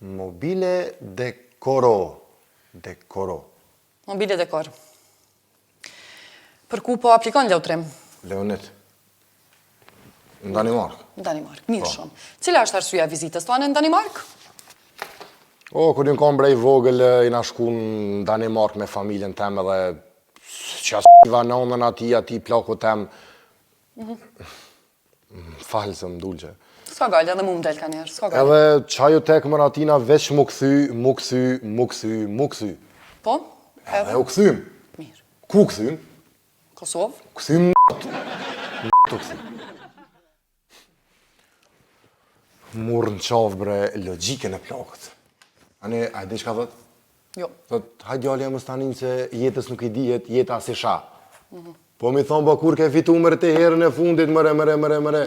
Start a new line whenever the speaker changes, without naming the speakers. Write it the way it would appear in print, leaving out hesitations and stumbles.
Mobile dekoro. Dekoro.
Mobile dekor. Për ku po aplikon Leutrim?
Leonit. Në Danimarkë.
Në Danimarkë, mirë po. shumë. Cila është arsyeja e vizitës tane në Danimarkë?
O, kur jam konë bre i vogël, jena shku në Danimarkë me familjen tem edhe që asë nonën ati, ati plakut tem. Mm -hmm. Më fal se më dul që.
S'ka gajle, edhe mu më del kanjëherë, s'ka
gajle. Edhe qaj u tek mër atina veç mu kthy, mu kthy, mu kthy, mu kthy.
Po?
Edhe u kthym.
Mirë.
Ku u kthym?
Kosovë.
U kthym në në u kthym. Murr në qafë bre logjikën e plakut. Ani, a e di çka thot?
Jo.
Thot, hajt djali jem mos tani se jetës nuk i dihet, jeta si sha. Mm -hmm. Po mi thonë, po kur ke fitu mërë të herën e fundit, mëre, mëre, mëre, mëre.